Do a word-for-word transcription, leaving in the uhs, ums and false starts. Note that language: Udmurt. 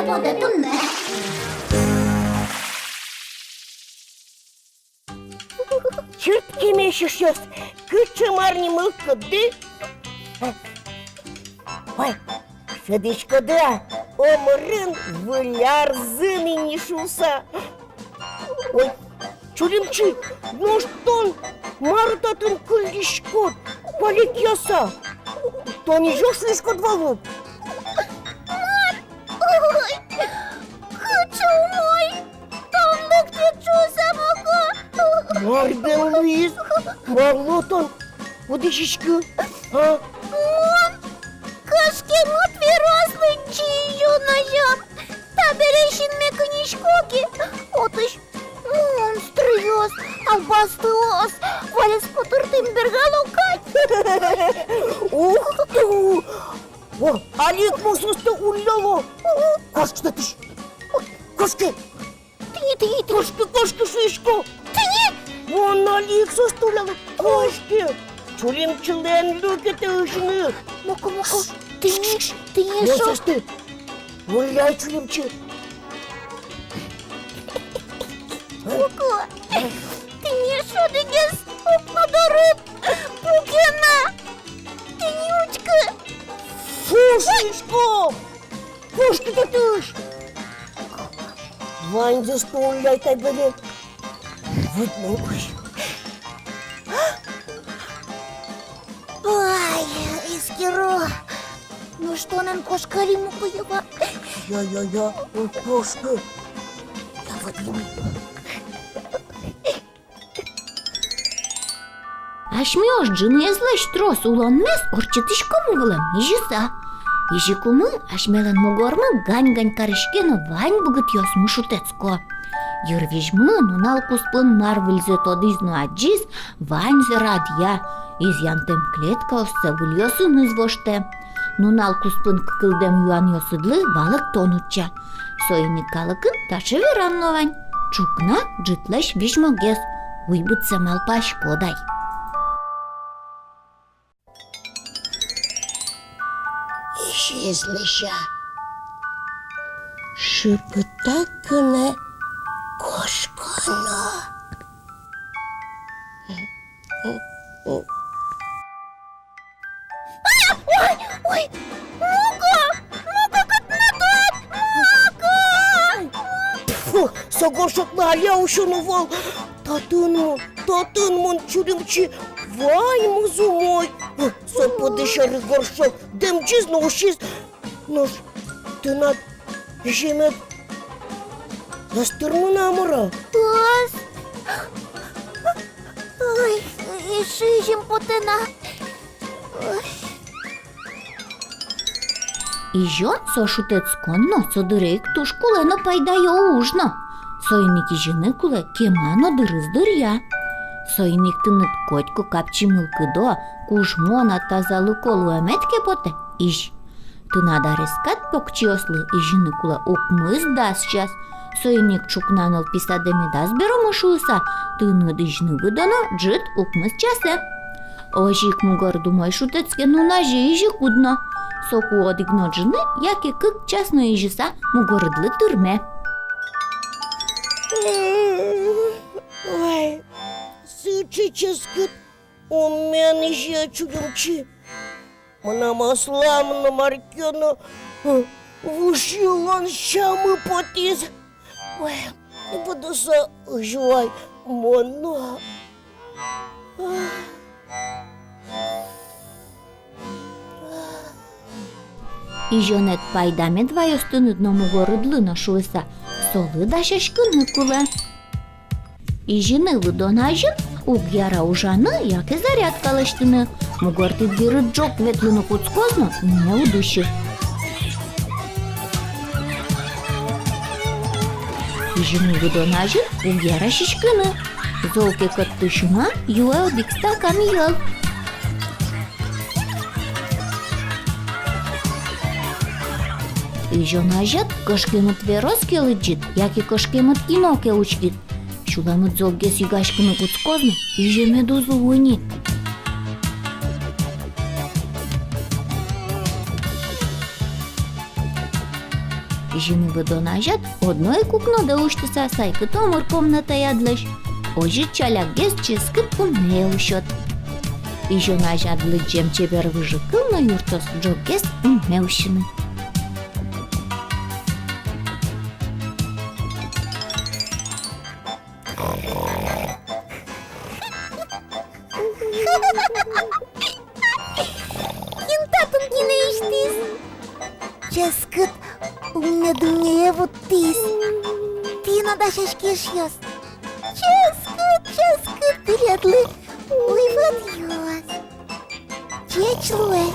Пода туннэ. Чырткемесь, эшъёс, кыӵе мар ни мылкыды? Ой, шӧдӥськоды-а, омырын выль ар зын ини шуыса? Ой, Чулимчи, нош тон мар татын кыллиськод, палекъяса? Тон изёс луиськод вал ук. Мар? Ой, кыӵе умой! Тон лыктӥд шуыса моко. Мар бен луиз? Марлы тон уд дӥсяськы, а? Мон кышкемыт верос лыдӟи изён азям. Табере синме кыньысько ке, отысь монстръёс, албастыос валес котыртэм бергало кадь. Ух ты! О, али ик мон соосты улляло. Кошкы татысь. Кошкы. Тӥни, тӥни, тӥни. Кошкы, кошкы, шуисько. Тӥни. Мон али ик соосты улляло. Кошкы. Чулимчилы эн люкеты ызьыны. Моко, моко. Тӥни, тӥни. Мон соосты улляй, Чулимчи. Моко, тӥни шӧдыгес окно доры пуке на. Тӥни учкы. Фу, шуисько. Кошкы татысь. Ваньзэс но улляй табере. Вот, ну, ой. Ой, эскеро. Нош тон эн кошкы али, моко, ява. Я, я, я, эн кошкы. Я, вот, ну. Асьмеос ӝыныезлэсь трос улонмес ортчытӥськомы вылэм изьыса. Изьыкумы асьмелэн мугормы гань-гань кариське но, вань быгытъёсмы шутэтско. Йырвизьмы нунал куспын мар выльзэ тодӥз но адӟиз, ваньзэ радъя, изъянтэм клеткаоссэ выльёсыныз воштэ. Нунал куспын кыкылдэм юанъёсыдлы валэктон утча. Соин ик калыкын таӵе веран но вань: ӵукна — ӝытлэсь визьмогес, уйбытсэ малпаськод ай. Эшез лэся. Шыпытак гинэ кошконо. Ой, ой, Муко! Муко, кытын тон? Муко! Тьфу, со горшоклы али усёно вал. Татын мон, татын мон, Чулимчи, ваньмыз умой. Со пыдысь ӧры горшок дэмӟиз но усиз. Нош тынад иземед ӧз тырмы на, мар-а? Ӧз. Ой, эшшо изем потэ на. Ой. Изён со шутэтскон но, со дыре ик туж кулэ но пайдаё уж но. Соин ик изьыны кулэ кема но дырыз дыръя. Соин ик тыныд котьку капчи мылкыдо, кужмо но тазалыко луэмед ке потэ, изь. Тынад арескад покчиослы изьыны кулэ укмыс-дас час. Соин ик ӵукна нылпи садэ медаз беро шуыса, тыныд изьыны выдоно ӝыт укмыс часэ. Озьы ик мугорыд умой шутэтске нуназе изьыкуд но. Соку одӥг но ӝыны яке кык час но изьыса мугорыдлы тырме. Ой, сыӵе ческыт умен изьы, Чулимчи. Мынам аслам но мар ке но, э, вужъёлон сямы потӥз. Ой, будыса озьы вай мон но. Изёнэд пайда мед ваёз тыныд но мугорыдлы но шуыса, солы дасяськыны кулэ. Изьыны выдон азьын уг яра ужаны яке зарядка лэсьтыны. Мугортӥд йырыд ӝог ветлыны кутскоз но, мынэ уд усьы. Изьыны выдон азьын уг яра сиськыны. Зол ке кӧтты сюмам, юэ одӥг стакан йӧл. Изён азяд кышкемыт верос ке лыдӟид, яке кышкемыт кино ке учкид, сюлэмыд золгес йыгаськыны кутскоз но, иземед уз луы ни. Изьыны выдон азяд одно ик укнодэ усьтыса сайкыт омыр комнатаядлэсь. Озьы чалякгес ческыт умме усёд. Изён азяд лыдӟем чебер выжыкыл но юрттоз ӝоггес умме усьыны. Кин татын гинэ усьтӥз? Ческыт умме дуннее вуттӥз. Тӥ но дасяське, эшъёс. Ческыт, ческыт тӥледлы уйвӧтъёс. Ӟеч луэ.